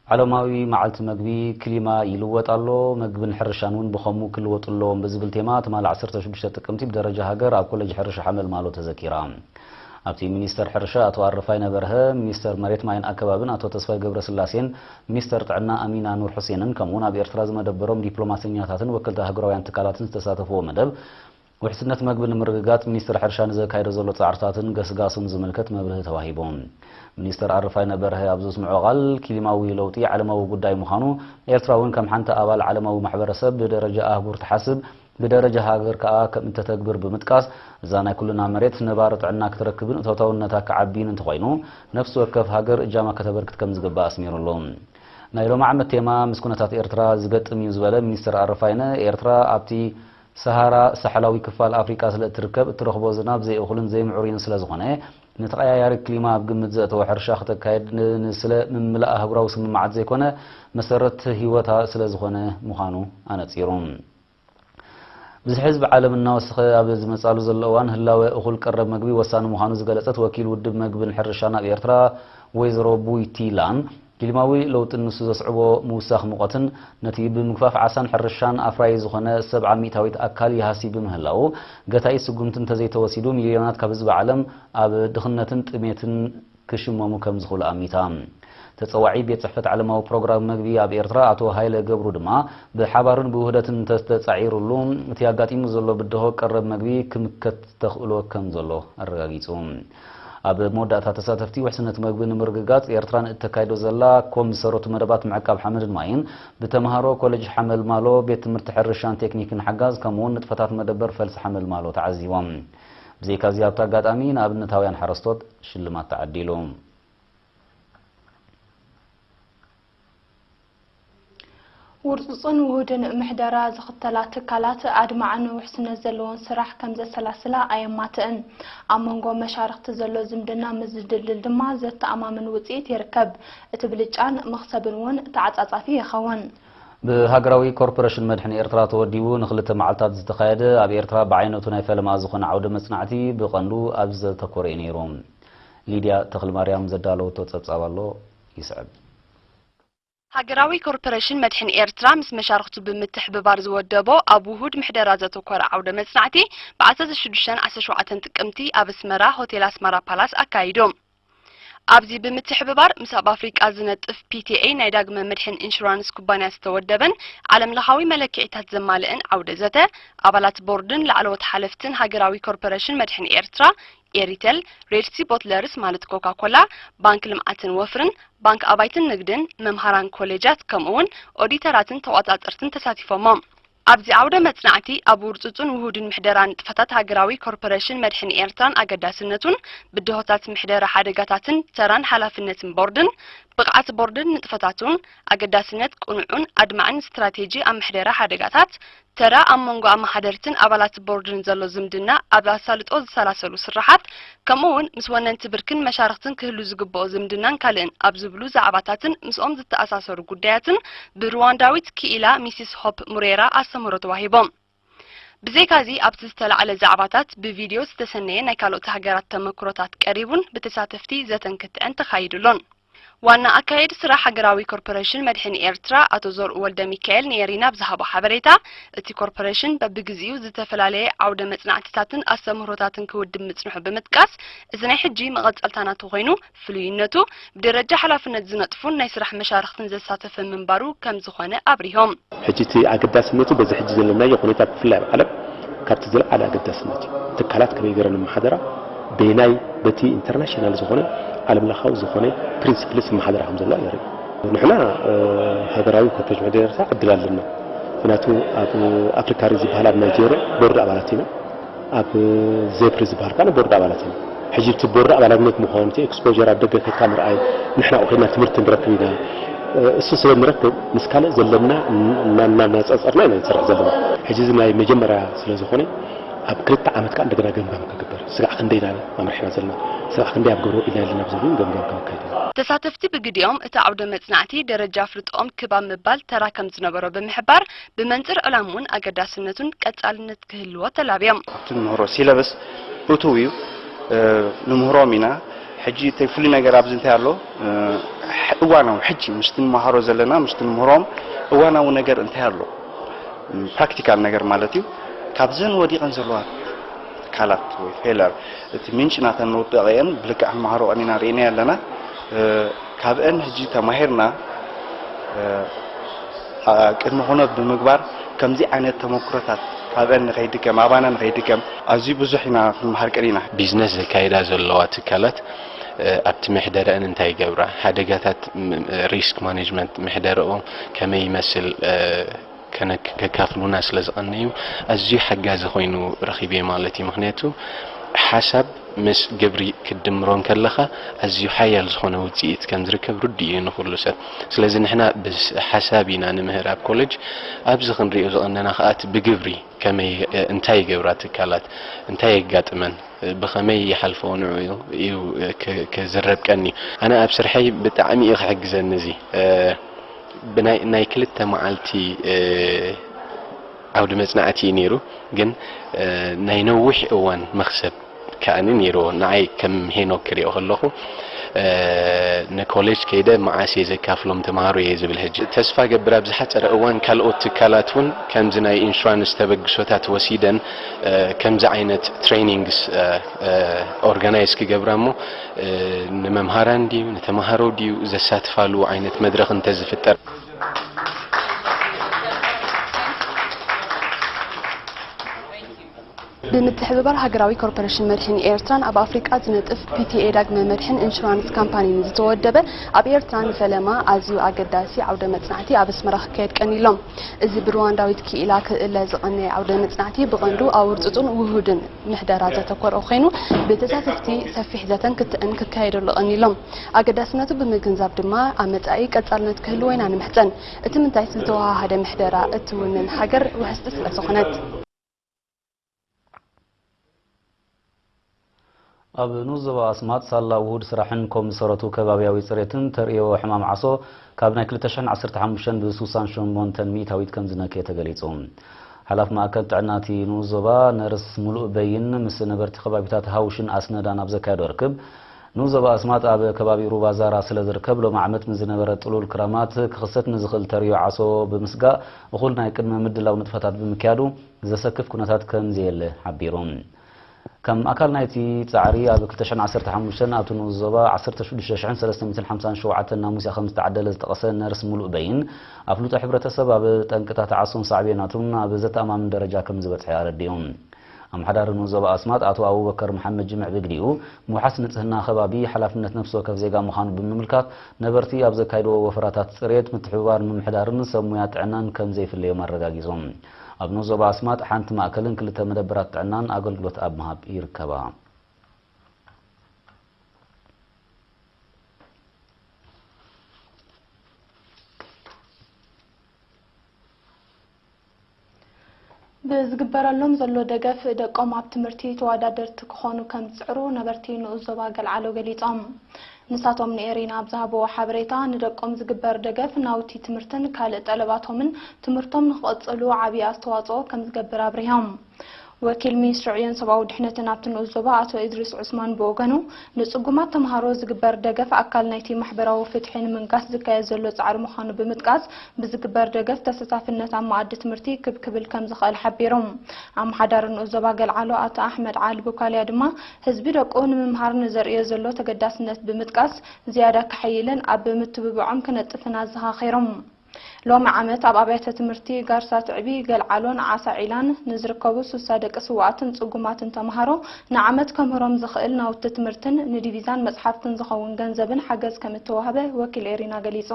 ዓለማዊ መዓልቲ መግቢ፣ ክሊማ ይልወጥ ኣሎ፣ መግብን ሕርሻን እውን ብኸምኡ ክልወጡ ኣለዎም ብዝብል ቴማ ትማሊ ዓሰርተ ሽዱሽተ ጥቅምቲ ብደረጃ ሃገር ኣብ ኮሌጅ ሕርሻ ሓመልማሎ ተዘኪራ። ኣብቲ ሚኒስተር ሕርሻ ኣቶ ኣረፋይነ በርሀ፣ ሚኒስተር መሬት ማይን ኣከባብን ኣቶ ተስፋይ ገብረስላሴን ሚኒስተር ጥዕና ኣሚና ኑር ሑሴንን ከምኡውን ኣብ ኤርትራ ዝመደበሮም ዲፕሎማሰኛታትን ወከልቲ ኣህጉራውያን ትካላትን ዝተሳተፍዎ መደብ ውሕስነት መግቢ ንምርግጋጽ ሚኒስትሪ ሕርሻ ንዘካየዶ ዘሎ ጻዕርታትን ገስጋሱን ዝምልከት መብርሂ ተዋሂቡ። ሚኒስትር ኣረፋይነ በርሀ ኣብ ዘስምዖ ቃል፣ ክሊማዊ ለውጢ ዓለማዊ ጉዳይ ምዃኑ፣ ኤርትራ እውን ከም ሓንቲ ኣባል ዓለማዊ ማሕበረሰብ ብደረጃ ኣህጉር ትሓስብ፣ ብደረጃ ሃገር ከኣ ከም እተተግብር ብምጥቃስ፣ እዛ ናይ ኩልና መሬት ነባሪ ጥዕና ክትረክብን እቶታውነታ ክዓቢን እንተኾይኑ፣ ነፍሲ ወከፍ ሃገር እጃማ ከተበርክት ከም ዝግባእ ኣስሚሩሉ። ናይ ሎሚ ዓመት ቴማ ምስ ኩነታት ኤርትራ ዝገጥም እዩ ዝበለ ሚኒስትር ኣረፋይነ፣ ኤርትራ ኣብቲ ሰሃራ ሳሕላዊ ክፋል ኣፍሪቃ ስለ እትርከብ፣ እትረኽቦ ዝናብ ዘይእኹልን ዘይምዕሩይን ስለ ዝኾነ፣ ንተቐያያሪ ክሊማ ኣብ ግምት ዘእተወ ሕርሻ ክተካየድ ን-፣ ንስለ ምምላእ ኣህጉራዊ ስምምዓት ዘይኮነ፣ መሰረት ህይወታ ስለ ዝኾነ ምዃኑ ኣነጺሩ። ብዝሒ ህዝቢ ዓለም እናወሰኸ ኣብ ዝመጻሉ ዘሎ እዋን፣ ህላወ እኹል ቀረብ መግቢ ወሳኒ ምዃኑ ዝገለጸት ወኪል ውድብ መግብን ሕርሻን ኣብ ኤርትራ፣ ወይዘሮ ቡይቲ ላን፣ ክሊማዊ ለውጥን ንሱ ዘስዕቦ ምውሳኽ ሙቐትን፣ ነቲ ብምግፋፍ ዓሳን ሕርሻን ኣፍራዪ ዝኾነ ሰብዓ ሚእታዊት ኣካል ይሃሲ ብምህላዉ፣ ገታኢ ስጉምቲ እንተዘይተወሲዱ፣ ሚልዮናት ካብ ህዝቢ ዓለም ኣብ ድኽነትን ጥሜትን ክሽመሙ ከም ዝኽእሉ ኣሚታ። ተጸዋዒ ቤት ጽሕፈት ዓለማዊ ፕሮግራም መግቢ ኣብ ኤርትራ ኣቶ ሃይለ ገብሩ ድማ፣ ብሓባርን ብውህደትን እንተተጻዒሩሉ፣ እቲ ኣጋጢሙ ዘሎ ብድሆ ቀረብ መግቢ ክምከት ተኽእሎ ከም ዘሎ ኣረጋጊጹ። ኣብ መወዳእታ፣ ተሳተፍቲ ውሕስነት መግቢ ንምርግጋጽ ኤርትራ ንእተካይዶ ዘላ ኮም ዝሰረቱ መደባት ምዕቃብ ሓመድን ማይን፣ ብተምሃሮ ኮሌጅ ሓመልማሎ ቤት ትምህርቲ ሕርሻን ቴክኒክን ሓጋዝ፣ ከምኡውን ንጥፈታት መደበር ፈልሲ ሓመልማሎ ተዓዚቦም። ብዘይካዚ፣ ኣብቲ ኣጋጣሚ ንኣብነታውያን ሓረስቶት ሽልማት ተዓዲሉ። ውርጹጽን ውሁድን ምሕደራ ዝኽተላ ትካላት ኣድማዕን ውሕስነት ዘለዎን ስራሕ ከም ዘሰላስላ ኣየማትእን። ኣብ መንጎ መሻርኽቲ ዘሎ ዝምድና ምስ ዝድልድል ድማ ዘተኣማምን ውጽኢት ይርከብ። እቲ ብልጫን መኽሰብን እውን ተዓጻጻፊ ይኸውን። ብሃገራዊ ኮርፖሬሽን መድሕን ኤርትራ ተወዲቡ ንኽልተ መዓልታት ዝተኻየደ ኣብ ኤርትራ ብዓይነቱ ናይ ፈለማ ዝኾነ ዓውደ መጽናዕቲ ብቐንዱ ኣብዚ ዘተኮረ እዩ ነይሩ። ሊድያ ተኽለማርያም ዘዳለወቶ ጸብጻብ ኣሎ፣ ይስዕብ። ሃገራዊ ኮርፖሬሽን መድሕን ኤርትራ ምስ መሻርኽቱ ብምትሕብባር ዝወደቦ ኣብ ውሁድ ምሕደራ ዘተኮረ ዓውደ መጽናዕቲ ብ ዓሰርተ ሽዱሽተን ዓሰርተ ሸውዓተን ጥቅምቲ ኣብ ኣስመራ ሆቴል ኣስመራ ፓላስ ኣካይዱ። ኣብዚ ብምትሕብባር ምስ ኣብ ኣፍሪቃ ዝነጥፍ ፒ ቲ ኤ ናይ ዳግመ መድሕን ኢንሹራንስ ኩባንያ ዝተወደበን ዓለምለኻዊ መለክዒታት ዘማልእን ዓውደ ዘተ፣ ኣባላት ቦርድን ላዕለዎት ሓለፍትን ሃገራዊ ኮርፖሬሽን መድሕን ኤርትራ፣ ኤሪቴል፣ ሬድሲ ቦትለርስ ማለት ኮካ ኮላ፣ ባንክ ልምዓትን ወፍርን፣ ባንክ ኣባይትን ንግድን፣ መምሃራን ኮሌጃት ከምኡ እውን ኦዲተራትን ተቖጻጸርትን ተሳቲፎሞ። ኣብዚ ዓውደ መጽናዕቲ ኣብ ውርጹጽን ውሁድን ምሕደራ ንጥፈታት ሃገራዊ ኮርፖሬሽን መድሕን ኤርትራን ኣገዳስነቱን፣ ብድሆታት ምሕደራ ሓደጋታትን ተራን ሓላፍነትን ቦርድን፣ ብቕዓት ቦርድን ንጥፈታቱን፣ ኣገዳስነት ቅኑዕን ኣድማዕን ስትራቴጂ ኣብ ምሕደራ ሓደጋታት፣ ተራ ኣብ መንጎ ኣመሓደርትን ኣባላት ቦርድን ዘሎ ዝምድና ኣብ ኣሳልጦ ዝሰላሰሉ ስራሓት፣ ከምኡ እውን ምስ ወነንቲ ብርክን መሻርኽትን ክህሉ ዝግብኦ ዝምድናን ካልእን ኣብ ዝብሉ ዛዕባታትን ምስኦም ዝተኣሳሰሩ ጉዳያትን ብሩዋንዳዊት ክኢላ ሚሲስ ሆፕ ሙሬራ ኣስተምህሮ ተዋሂቦም። ብዘይካዚ ኣብቲ ዝተላዕለ ዛዕባታት ብቪድዮ ዝተሰነየ ናይ ካልኦት ሃገራት ተመክሮታት ቀሪቡን ብተሳተፍቲ ዘተን ክትዕን ተኻይዱሎን። ዋና ኣካየዲ ስራሕ ሃገራዊ ኮርፖሬሽን መድሕን ኤርትራ ኣቶ ዘርኡ ወልደ ሚካኤል ንኤሪና ብዝሃቦ ሓበሬታ፣ እቲ ኮርፖሬሽን በብግዜኡ ዝተፈላለየ ዓውደ መጽናዕትታትን ኣስተምህሮታትን ክውድብ ምጽንሑ ብምጥቃስ፣ እዚ ናይ ሕጂ መቐጸልታ ናቱ ኮይኑ፣ ፍሉይነቱ ብደረጃ ሓላፍነት ዝነጥፉን ናይ ስራሕ መሻርኽትን ዘሳተፈ ምንባሩ ከም ዝኾነ ኣብሪሆም። ሕጂ እቲ ኣገዳስነቱ በዚ ሕጂ ዘለናዮ ኩነታት ብፍላይ ኣብ ዓለም ካብቲ ዝለዓለ ኣገዳስነት እዩ። ትካላት ከመይ ገይረን ይመሓደራ፣ በየናይ በቲ ኢንተርናሽናል ዝኾነ ዓለም ለኻዊ ዝኾነ ፕሪንስፕልስ ይመሓደራ ከም ዘለዋ የርኢ። ንሕና፣ እ፣ ሃገራዊ ኮርፖሬሽን መሕደሪ ኤርትራ ዕድል ኣለና። ምክንያቱ ኣብ ኣፍሪካ ሪጅን ዝበሃል ኣብ ናይጄርያ ቦርድ ኣባላት ኢና። ኣብ ዜፕሪ ዝበሃል ከዓ ቦርድ ኣባላት ኢና። ሕጂ እቲ ቦርድ ኣባላትነት ምዃን፣ እቲ ኤክስፖዠር ኣብ ደገ ከድካ ምርኣይ፣ ንሕና ኣብኡ ከይድና ትምህርቲ ንረክብ ኢና። እሱ ስለ ንረክብ ምስ ካልእ ዘለና እና-፣ እናነጻጸርና ኢና ንሰርሕ ዘለና። ሕጂ እዚ ናይ መጀመርያ ስለ ዝኾነ ኣብ ክልተ ዓመት ከዓ እንደገና ገምጋም ክግበር። ስጋዕ ክንደይ ኢና ኣምሪሕና ዘለና፣ ስጋዕ ክንደይ ኣብ ገሮ ኢልና ኣለና ብዝብል እውን ገምጋም ክንካይድ ኢና። ተሳተፍቲ ብግዲኦም እቲ ዓውደ መጽናዕቲ ደረጃ ፍልጥኦም ክብ ኣብ ምባል ተራ ከም ዝነበሮ ብምሕባር፣ ብመንጽር ዕላምኡን ኣገዳስነቱን ቀጻልነት ክህልዎ ተላብዮም። ኣብቲ ንምህሮ ሲለበስ እትው እዩ፣ እ፣ ንምህሮም ኢና። ሕጂ እቲ ፍሉይ ነገር ኣብዚ እንታይ ኣሎ? እዋናዊ፣ ሕጂ ምስቲ ንመሃሮ ዘለና፣ ምስቲ ንምህሮም እዋናዊ ነገር እንታይ ኣሎ? ፕራክቲካል ነገር ማለት እዩ። ካብዘን ወዲቐን ዘለዋ ትካላት ወይ ፌለር፣ እቲ ምንጭ ናተን ንውደቐየን ብልክዕ ክንመሃሮ ቀኒና ርኢና ኣለና። ካብአን ሕጂ ተማሂርና ቅድሚ ኩነት ብምግባር፣ ከምዚ ዓይነት ተመክሮታት ካብአን ንኸይድገም፣ ኣባና ንኸይድገም፣ ኣዝዩ ብዙሕ ኢና ክንመሃር ቀኒና። ቢዝነስ ዘካይዳ ዘለዋ ትካላት ኣብቲ ምሕደረአን እንታይ ይገብራ፣ ሓደጋታት፣ ሪስክ ማኔጅመንት፣ ምሕደረኦም ከመይ ይመስል፣ ከካፍሉና ስለ ዝቐነዩ፣ ኣዝዩ ሓጋዚ ኮይኑ ረኺበዮ ማለት እዩ። ምኽንያቱ ሓሳብ ምስ ግብሪ ክትድምሮ እንከለኻ፣ ኣዝዩ ሓያል ዝኾነ ውጽኢት ከም ዝርከብ ርዱእ እዩ ንኹሉ ሰብ። ስለዚ ንሕና ብሓሳብ ኢና ንምህር ኣብ ኮለጅ። ኣብዚ ክንሪኦ ዝቐነና ከኣ እቲ ብግብሪ ከመይ፣ እንታይ ይገብራ ትካላት፣ እንታይ የጋጥመን፣ ብኸመይ ይሓልፈኦ ንዕኡ እዩ ክዝረብ ቀንዩ። ኣነ ኣብ ስርሐይ ብጣዕሚ እዩ ክሕግዘኒ እዚ። ብናይ ናይ ክልተ መዓልቲ ዓውዲ መጽናዕቲ እዩ ነይሩ፣ ግን ናይ ነዊሕ እዋን መኽሰብ ከኣኒ ነይርዎ። ንዓይ ከም ሄኖክ ክሪኦ ከለኹ ንኮሌጅ ከይደ መዓስ እየ ዘካፍሎም ተምሃሮ እየ ዝብል ሕጂ። ተስፋ ገብር ኣብ ዝሓፀረ እዋን ካልኦት ትካላት እውን ከምዚ ናይ ኢንሹራንስ ተበግሶታት ወሲደን ከምዚ ዓይነት ትሬኒንግስ ኦርጋናይዝ ክገብራ እሞ ንመምሃራን ድዩ ንተምሃሮ ድዩ ዘሳትፋሉ ዓይነት መድረኽ እንተዝፍጠር። ብምትሕብባር ሃገራዊ ኮርፖሬሽን መድሕን ኤርትራን ኣብ ኣፍሪቃ ዝነጥፍ ፒቲኤ ዳግመ መድሕን ኢንሹራንስ ካምፓኒን ዝተወደበ ኣብ ኤርትራ ንፈለማ ኣዝዩ ኣገዳሲ ዓውደ መጽናዕቲ ኣብ ኣስመራ ክካየድ ቀኒሎም። እዚ ብሩዋንዳዊት ክኢላ ክእለ ዝቐነየ ዓውደ መጽናዕቲ ብቐንዱ ኣውርጽጹን ውሁድን ምሕደራ ዘተኮረ ኮይኑ ብተሳተፍቲ ሰፊሕ ዘተን ክትዕን ክካየደሉ ቀኒሎም። ኣገዳስነቱ ብምግንዛብ ድማ ኣብ መጻኢ ቀጻልነት ክህልዎ ኢና ንምሕጸን። እቲ ምንታይ ዝተወሃሃደ ምሕደራ እትውንን ሃገር ውሕስቲ ስለ ዝኾነት። ኣብ ንኡስ ዞባ ኣስማጥ ሳላ ውሁድ ስራሕን ኮም ዝሰረቱ ከባብያዊ ጽሬትን ተርእዮ ሕማም ዓሶ ካብ ናይ ክልተ ሽሕን ዓሰርተ ሓሙሽተን ብ ስሳን ሸሞንተን ሚእታዊት ከም ዝነክየ ተገሊጹ። ሓላፍ ማእከል ጥዕና እቲ ንኡስ ዞባ ነርስ ሙሉእ በይን ምስ ነበርቲ ከባቢታት ሃውሽን ኣስነዳን ኣብ ዘካየዶ ርክብ ንኡስ ዞባ ኣስማጥ ኣብ ከባቢ ሩባ ዛራ ስለ ዝርከብ ሎሚ ዓመት ንዝነበረ ጥሉል ክራማት ክኽሰት ንዝኽእል ተርእዮ ዓሶ ብምስጋእ እኹል ናይ ቅድመ ምድላው ንጥፈታት ብምክያዱ ዘሰክፍ ኩነታት ከም ዘየለ ሓቢሩ። ከም ኣካል ናይቲ ጻዕሪ ኣብ ክልተ ሽሕን ዓሰርተ ሓሙሽተን ኣብቲ ንኡስ ዞባ ዓሰርተ ሽዱሽተ ሽሕን ሰለስተ ሚእትን ሓምሳን ሸውዓተን ናሙስያ ከም ዝተዓደለ ዝጠቐሰ ነርስ ሙሉእ በይን ኣፍልጦ ሕብረተሰብ ኣብ ጠንቅታት ዓሶን ሳዕቤናቱን ኣብ ዘተኣማምን ደረጃ ከም ዝበጽሐ ኣረዲኡ። ኣመሓዳሪ ንኡስ ዞባ ኣስማጥ ኣቶ ኣቡበከር መሓመድ ጅምዕ ብግዲኡ ምውሓስ ንጽህና ከባቢ ሓላፍነት ነፍሲ ወከፍ ዜጋ ምዃኑ ብምምልካት ነበርቲ ኣብ ዘካይድዎ ወፈራታት ጽሬት ምትሕብባር ምምሕዳርን ሰብ ሙያ ጥዕናን ከም ዘይፍለዮም ኣረጋጊጹ። ኣብ ንኡስ ዞባ ኣስማጥ ሓንቲ ማእከልን ክልተ መደበራት ጥዕናን ኣገልግሎት ኣብ ምሃብ ይርከባ። ብዝግበረሎም ዘሎ ደገፍ ደቆም ኣብ ትምህርቲ ተወዳደርቲ ክኾኑ ከም ዝፅዕሩ ነበርቲ ንኡስ ዞባ ገልዓሎ ገሊፆም። ንሳቶም ንኤሪና ኣብ ዝሃብዎ ሓበሬታ ንደቆም ዝግበር ደገፍ ናውቲ ትምህርትን ካልእ ጠለባቶምን ትምህርቶም ንክቕፅሉ ዓብዪ ኣስተዋፅኦ ከም ዝገብር ኣብሪሆም። ወኪል ሚኒስትሪ ዕዮን ሰብኣዊ ድሕነትን ኣብቲ ንኡስ ዞባ ኣቶ እድሪስ ዑስማን ብወገኑ፣ ንጽጉማት ተምሃሮ ዝግበር ደገፍ ኣካል ናይቲ ማሕበራዊ ፍትሒ ንምንጋስ ዝካየድ ዘሎ ጻዕሪ ምዃኑ ብምጥቃስ፣ ብዝግበር ደገፍ ተሳታፍነት ኣብ መኣዲ ትምህርቲ ክብ ክብል ከም ዝኽእል ሓቢሩ። ኣመሓዳሪ ንኡስ ዞባ ገልዓሎ ኣቶ ኣሕመድ ዓሊ ቡካልያ ድማ፣ ህዝቢ ደቁ ንምምሃር ንዘርእዮ ዘሎ ተገዳስነት ብምጥቃስ፣ ዝያዳ ከሐይልን ኣብ ምትብብዖም ክነጥፍን ኣዘኻኺሩ። ሎሚ ዓመት ኣብ ኣብያተ ትምህርቲ ጋርሳ ትዕቢ፣ ገልዓሎን ዓሳ ዒላን ንዝርከቡ ሱሳ ደቂ ስውኣትን ጽጉማትን ተምሃሮ ንዓመት ከምህሮም ዝኽእል ናውቲ ትምህርትን ንዲቪዛን መጽሓፍትን ዝኸውን ገንዘብን ሓገዝ ከም እተዋህበ ወኪል ኤሪና ገሊጹ።